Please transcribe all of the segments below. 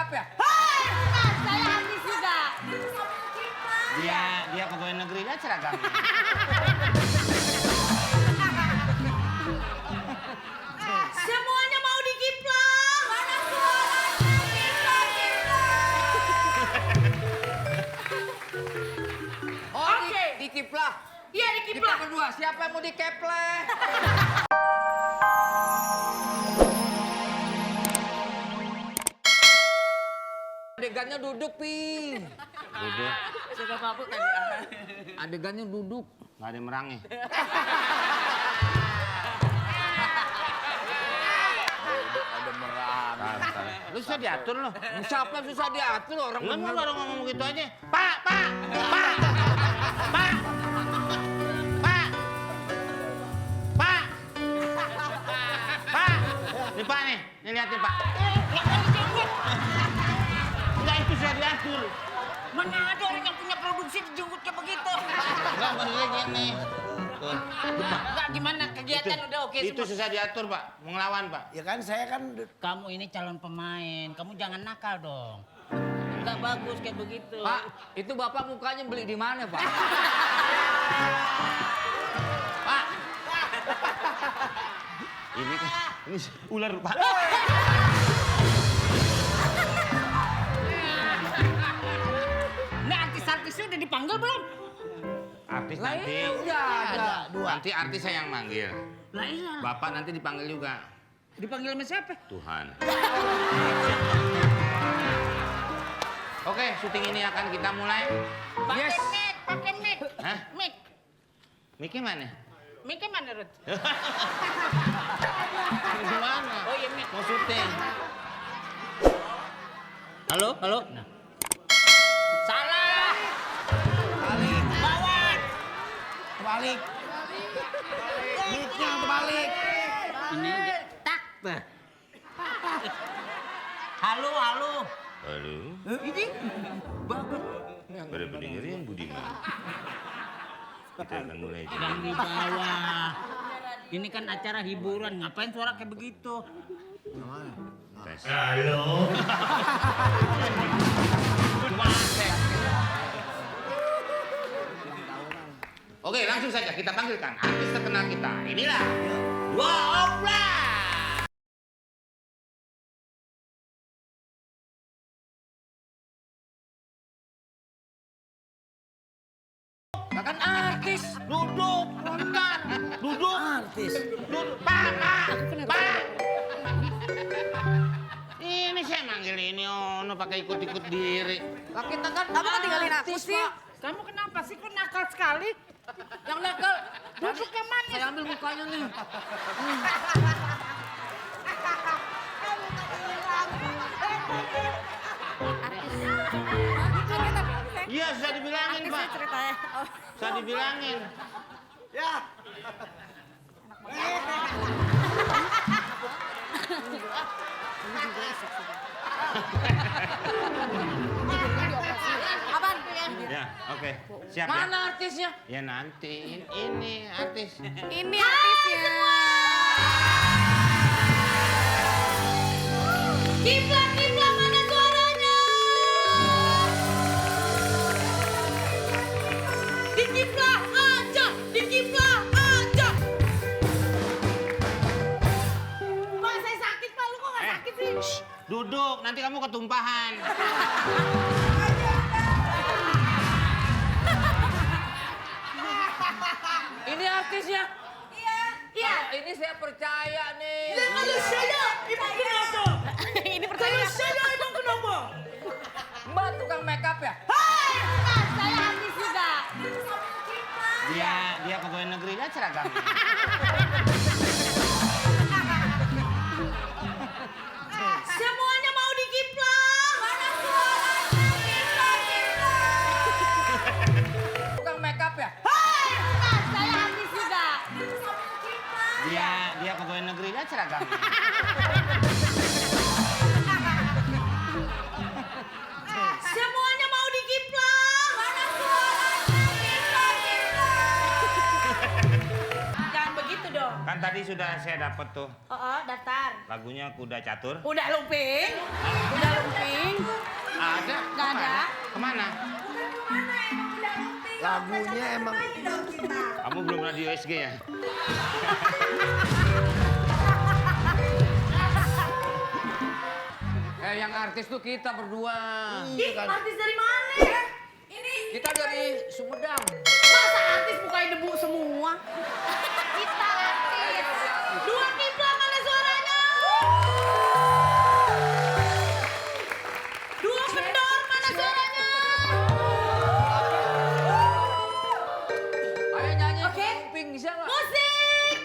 makeup ya? Hei, bukan, saya artis juga. Dia pegawai negeri lihat seragamnya. Semuanya mau dikiplah. Mana suaranya? Oh, Oke. dikiplah. Iya, Kita dikiplah. berdua, siapa yang mau dikepleh? Adegannya duduk, Pi. Duduk, Sudah mabuk tadi. Adegannya duduk. nggak ada merangnya. Ada merang. Lu susah diatur lo. Siapa yang susah diatur orang Lu bener. baru ngomong gitu aja. Pak, Pak. Pak. Pak. Nih Pak nih, liatin Pak. Enggak, itu sudah diatur. Mana ada orang yang punya produksi dijemput kayak begitu? Enggak, maksudnya gini. Tuh. Enggak, gimana kegiatan udah oke Itu semua? susah diatur Pak, mau ngelawan Pak. Ya kan saya kan Kamu ini calon pemain, kamu jangan nakal dong. Enggak bagus kayak begitu. Pak, itu Bapak mukanya beli di mana, Pak? Pak. Ini ular Pak. Ini artis-artisnya udah dipanggil belum? Artis Lah nanti. iya, udah ada. Nanti artis saya yang manggil. Lah iya. Bapak nanti dipanggil juga. Dipanggil sama siapa? Tuhan. Oke, syuting ini akan kita mulai. Pakai Yes. mic, pakai mic. Hah? Mic. Mickey mana? Mic mana, Rut? Gimana? Oh iya, mic. Mau syuting. Halo, halo. Nah. Salah. balik, Bawah. terbalik. Mic-nya terbalik. Ini aja. Tak. Halo, halo. Halo. Ini bagus. Pada pendengar yang budiman. Kita akan mulai Yang di bawah. Ini kan acara hiburan, ngapain suara kayak begitu? tes. Oke, langsung saja kita panggilkan artis terkenal kita. Inilah Dua Opera. Kan artis. Duduk, bentar. Duduk. Artis. Duduk. Pak. Ini saya manggil ini Ono pakai ikut-ikut diri. Lah kita kan kamu kan tinggalin aku sih. Kamu kenapa sih? Kok nakal sekali? Yang nakal. Duduk yang manis. Saya ambil mukanya nih. Iya, sudah dibilangin, Pak. Sudah dibilangin. Ya. Apaan? Ya, oke. Siap ya? Mana artisnya? Ya nanti. Ini artis. Ini artisnya. Kiplah, kiplah, mana suaranya? Dikiplah aja, dikiplah aja. Pak, saya sakit, Pak. Lu kok nggak sakit sih? Duduk, nanti kamu ketumpahan. Ini artisnya. Iya. Kalau ini saya percaya nih. Kalau saya, emang kenapa? Ini pertanyaan. Kalau saya, emang kenapa? Mbak tukang makeup ya? Hei, bukan, saya artis juga. Dia pegawai negeri lihat seragamnya. Semuanya mau dikiplah. Mana suaranya? Tukang makeup ya? Hei, bukan, saya artis juga. Dia pegawai negeri lihat seragamnya. Semuanya mau dikiplah. Mana suaranya? Jangan begitu dong. Kan tadi tadi sudah saya dapat tuh Oh, daftar. lagunya Kuda Catur. Udah lumping. Udah lumping. Ada? Nggak ada. Kemana? Lagunya emang Kamu belum pernah di USG ya? Yang artis tuh kita berdua. Ih, artis dari mana? Ini Kita dari Sumedang. masa artis mukanya debu semua? Kita artis. Dua Kipla mana suaranya? Dua Kendor mana suaranya? Ayo nyanyi Oke. Lumping bisa nggak? Musik.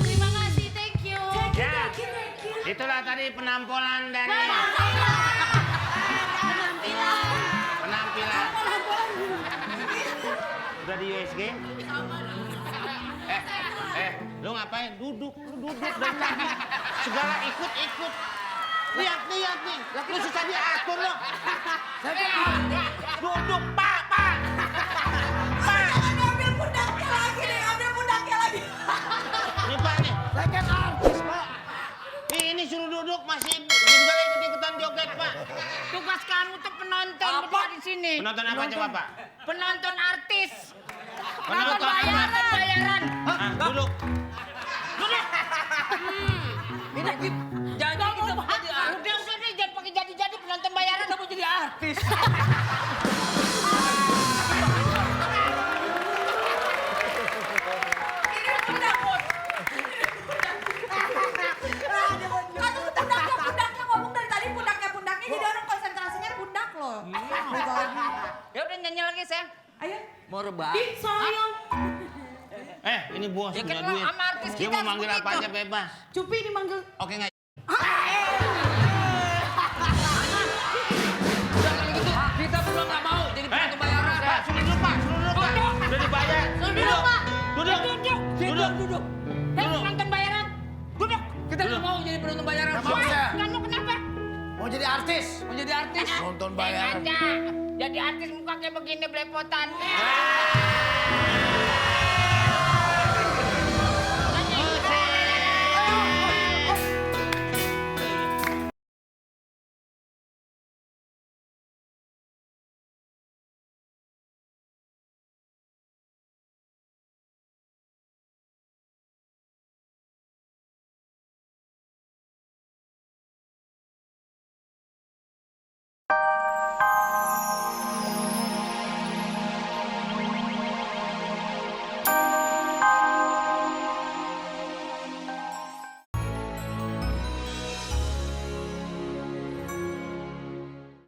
Terima kasih, thank you. Ya, itulah tadi penampilan dari penampilan. Udah di USG? Lu ngapain? Duduk dari tadi. Segala ikut. Lihat nih. Lu susah diatur lo. Duduk, Pak. Ambil pundaknya lagi. Ini Pak nih. saya kan artis, Pak. Ini suruh duduk masih juga ikut-ikutan joget, Pak. Tugas kamu tuh penonton berdua di sini. Penonton apa coba, Pak? Penonton artis. Penonton bayaran. Duduk. Ini janji kita mau jadi artis. Udah deh, jangan pakai jadi-jadi penonton bayaran. Kita mau jadi artis. Pundaknya ngomong dari tadi pundaknya jadi orang konsentrasinya pundak loh. Ya udah nyanyi lagi, sayang. Ayo. Mau rebah. Ih, sayang. Ini bos Ya punya kan duit. sama artis Dia kita mau manggil harus apa begitu. aja bebas. Cupi dimanggil. Oke nggak? Udah kalau gitu kita berdua nggak mau jadi penonton bayaran. Pak, suruh duduk, Pak. Udah dibayar. Duduk, Pak. Duduk. Duduk. Hei, penonton bayaran. Duduk. Kita nggak mau jadi penonton bayaran. Nggak mau saya. Kamu kenapa? Mau jadi artis. Mau jadi artis. Nonton bayaran. Aja. Jadi artis muka kayak begini belepotan.